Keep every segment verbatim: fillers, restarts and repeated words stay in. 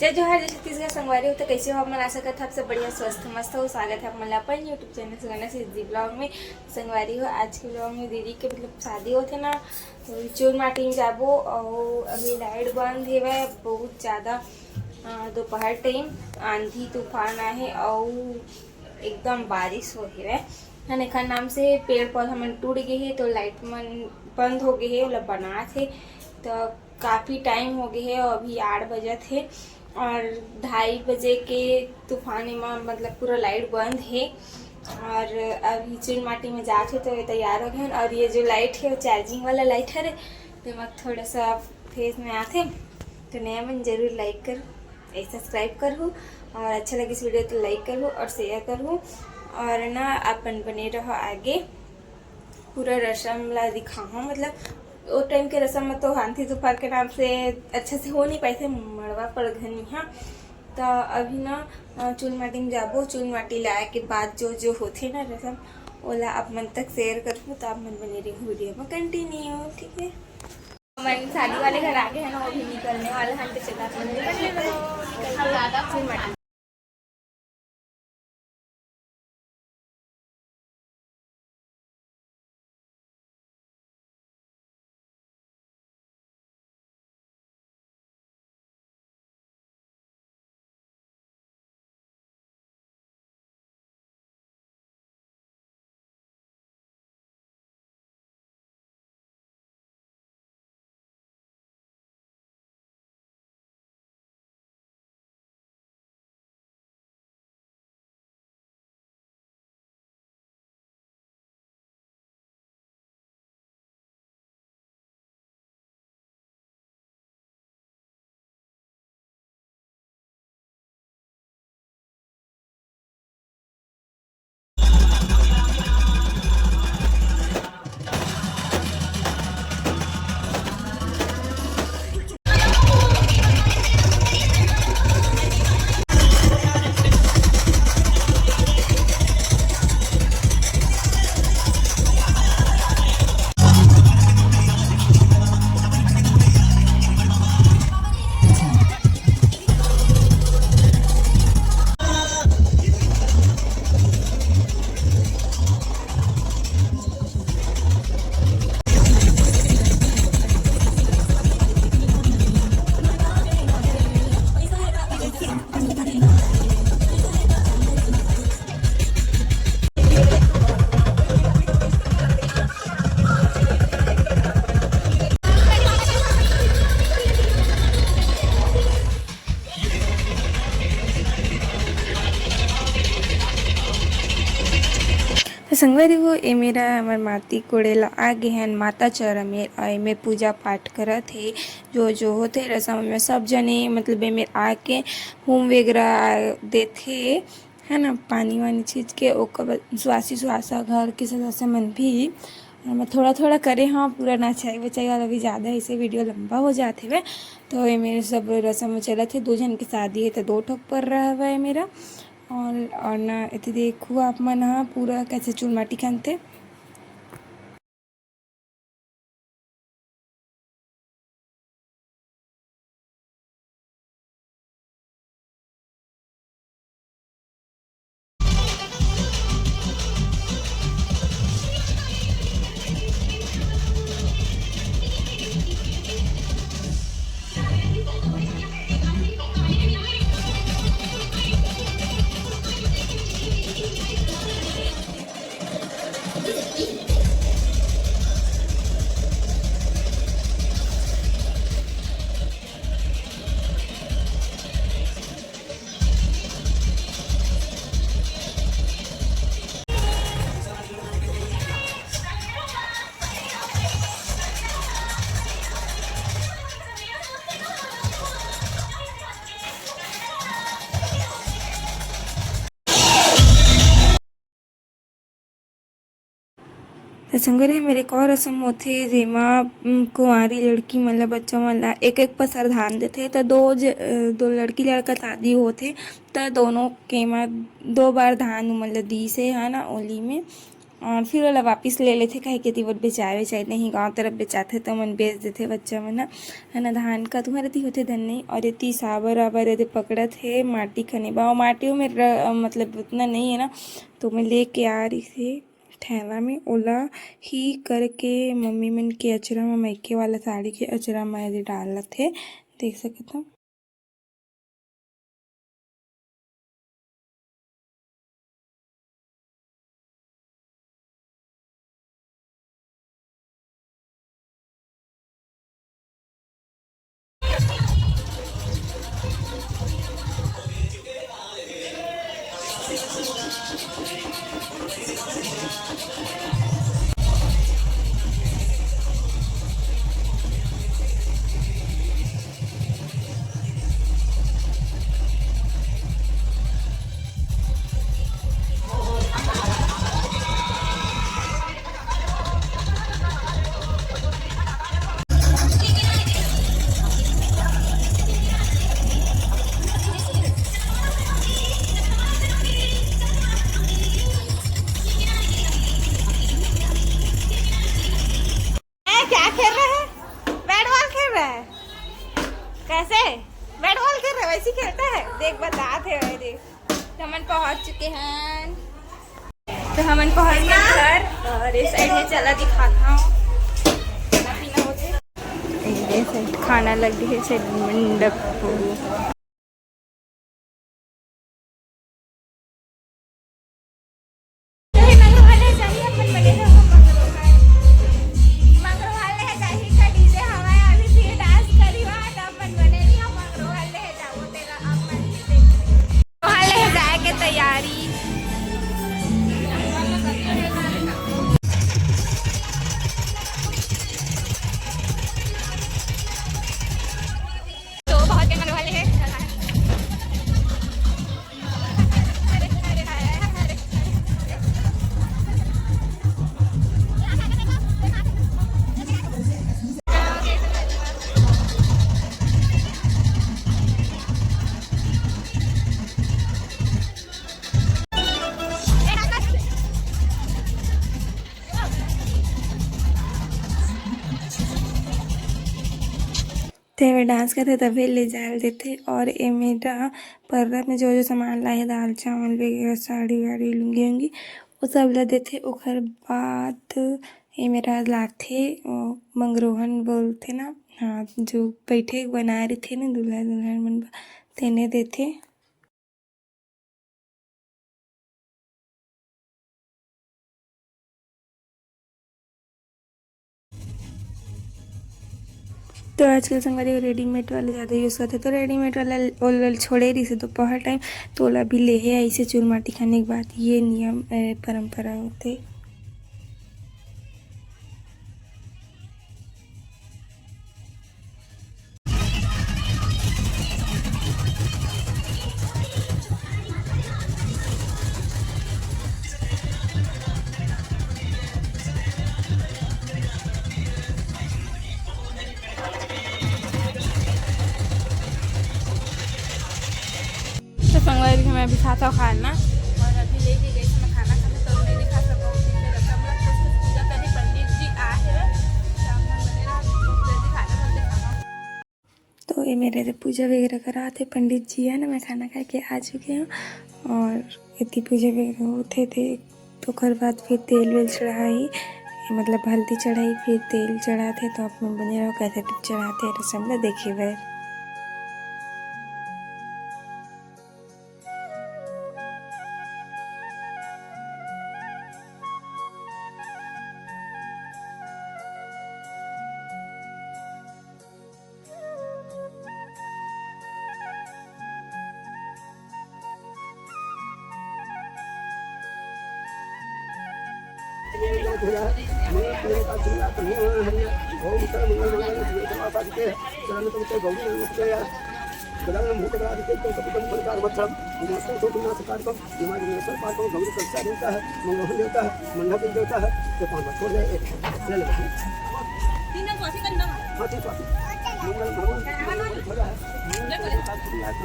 जय जोहार, जय छत्तीसगढ़। संगवारी हो तो कैसे हो आप मन? आशा करत हव आप सब बढ़िया, स्वस्थ, मस्त हो। स्वागत है आप मन ला अपन YouTube चैनल सुगना सिद्धि ब्लॉग में। संगवारी हो, आज के ब्लॉग में दीदी के मतलब शादी होथे ना, तो चूल माटी में जाबो। और अभी लाइट बंद हेवय, बहुत ज़्यादा अ, दोपहर टाइम आंधी तूफान आहे और एकदम बारिश हो हेवय। हन एखर नाम से पेड़ पौधा मन टूट गे हे, तो लाइट मन बंद हो गे हे, ओला बनात हे। तो काफ़ी टाइम हो गे हे और अभी आठ बजत हे और ढाई बजे के तूफान एमा मतलब पूरा लाइट बंद हे। और अभी चूल माटी में जात हे, तो ये तैयार हो गए हैं। और ये जो लाइट है, वो चार्जिंग वाला लाइट है रे, तो मैं थोड़ा सा फेस में आथे। तो नया मन जरूर लाइक कर, ए, सब्सक्राइब करहू और अच्छा लगे इस वीडियो तो लाइक करहू और शेयर करहू। और ना अपन बने रहो आगे, पूरा रसम ला दिखाहूँ। मतलब वो टाइम के रसम में तो आंधी तूफान के नाम से अच्छा से हो नहीं पाए थे, मड़वा पड़घन यहाँ। तो अभी ना अ, चूल माटी में जाबो, चूल माटी लाए के बाद जो जो होथे ना रसम, ओला आप मन तक शेयर करबो, तो आप मन बने रहो वीडियो में कंटिन्यू, ठीक है। मन शादी वाले घर आ गए हैं ना, वो भी निकलने वाले हैं, तो चला अपन निकलने वाला है। तो संगवारी हो, ए मेरा हमर माटी कोड़े ला आ गे हन, माता चौरा मेर, अउ एमे पूजा पाठ करत हे। जो जो होथे रसम में सब जने मतलब ए मेर आके हूम वगैरह देथे, है ना, पानी वानी छींच के। ओकर बाद सुवासी सुवासा घर के सदस्य मन भी, अउ मैं थोड़ा थोड़ा करे हाँ, पूरा नचाई वचाई वाला भी ज़्यादा, ऐसे वीडियो लंबा हो जात हवे। तो ये मेरे सब रसम चलत हे, दो झन के शादी है तो दो ठोक पर रहा हुआ है मेरा। और और ना एती देखो आप मन ह पूरा कैसे चूल माटी खनथे। त संगवारी, मेरे एक और रसम होथे, जेमा, उम, कुंवारी लड़की मन ल, बच्चा मन ल एक एक पसर धान देथे। त दो ज-, अ, दो लड़की लड़का शादी होथे, त दोनों के म दो बार धान उमन ल दीस हे, है ना, ओली में। और फिर ओला वापिस ले लेथे, काहे कि एती वो बेचाय-वेचाय नहीं, गाँव तरफ बेचाथे त ओमन बेच देथे बच्चा मन ह, है ना। धान का तुँहर एती होथे धन नहीं, और एती साबर-वाबर एदे पकड़त हे माटी खने बर, और माटी में र-, मतलब उतना नहीं है ना, तो मैं लेके आ रही थी। थैला में ओला ही करके मम्मी मन के अचरा म, मायके वाला साड़ी के अचरा म एदे डालत हे, देख सकत हव। हैं, क्या खेल रहे हैं? बैट बॉल खेल रहे हैं। कैसे? बैट बॉल खेल रहे हैं, वैसे ही खेलता है। देख, बताते हैं, देख। तो हमन पहुंच चुके हैं, तो हमन पहुंच गए घर। और इस साइड में चला दिखाता हूँ, खाना पीना हो गया। ये से खाना लग गई है, से मंडप। तेमे डांस करथे तभे ले जाए ल देथे। और ए मेरा पर्रा में जो जो सामान लाए, दाल चावल वगैरह, साड़ी वाड़ी, लुंगी उंगी, वो सब ला देथे। ओकर बाद ए मेरा लाथे, ओ, मंगरोहन बोलथे ना, हाँ, जो बैठे बनाए रहिथे ना दूल्हा दुल्हन मन बर, तेने देथे। तो आजकल संगवारी हो रेडीमेड वाला ज़्यादा यूज़ करथे, तो रेडीमेड वाला ओल ओल छोड़े रहिसे दोपहर टाइम, तो ओला भी लेहे आइसे चूरमाटी खाने के बाद। ये नियम, ए, परंपरा होथे। तो संगवारी हो, मैं अभी खात हव खाना, और अभी लेके गई थी मैं खाना खाने, तो नहीं दिखा सका हूँ। फिर मेरा कमला कुछ कुछ पूजा करे, पंडित जी आए हैं, शाम में बनेगा, जल्दी खाना, जल्दी खाना। तो ये मेरे तो पूजा वगैरह करा थे पंडित जी, है ना, मैं खाना खा के आ चुके हूँ। और इतनी पूजा वगैरह होते थे, तो ओकर बाद फिर तेल वेल चढ़ाई, मतलब हल्दी चढ़ाई, फिर तेल चढ़ाथे। तो आप मन बने रहो, कैसे चढ़ाथे रसम ला देखे बर। मंगल देवता है, मंडप देवता है, ये पांच बार छोड़ दे, एक ले ले। तीनों तो ऐसे करना। हाँ, ठीक बात है। मंगल भवन हो रहा है। मंगल भवन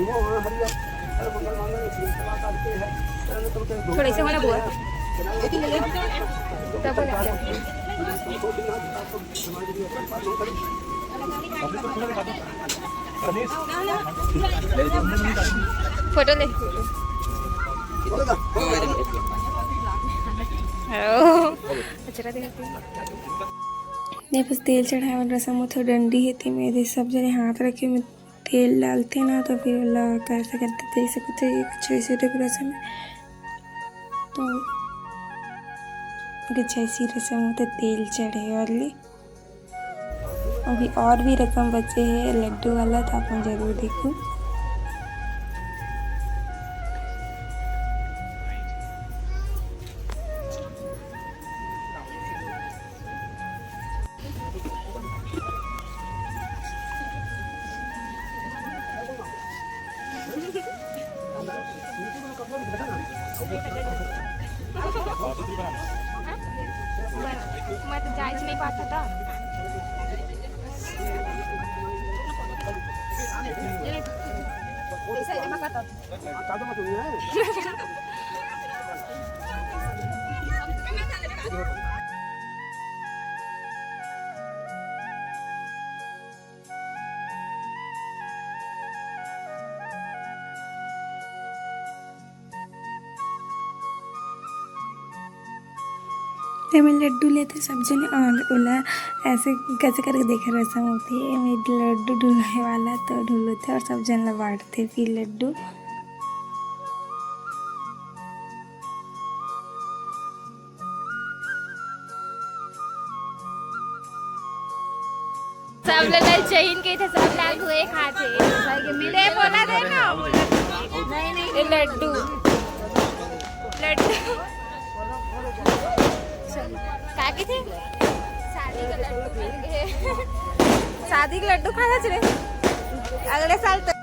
हो रहा है। अरे मंगल मंगल लक्ष्मी सेवा करते हैं। चरण तुम पे थोड़ा ऐसे वाला बोल। फोटो ले। अच्छा, देखते हैं। ये बस तेल चढ़ाए वाला रसम होथे, डंडी हे, तेमे सब जने हाथ रखे, तेल डालथे ना, तो फिर ओला कैसे करते, देख सकते हो, ये कुछ ऐसे decoration है। तो कुछ ऐसी रसम होथे, तेल चढ़े वाली। अभी और भी रसम बचे हे लड्डू वाला, तो आप मन जरूर देखो। मैं तो जायज नहीं पाता था। एमे लड्डू लेथे सब जन, और ओला ऐसे कैसे करके देखे रसम होथे। एमे लड्डू ढुलाए वाला तो ढुलोथे और सब जन ला बांटथे फिर लड्डू। सब ला ललचाइन के इथे सब लाग हुए खाथे। ले बोला दे ना। नहीं, नहीं। ए लड्डू। लड्डू। का कथे? शादी के लड्डू खाए के। शादी के लड्डू खाना चाहिए। अगले साल तो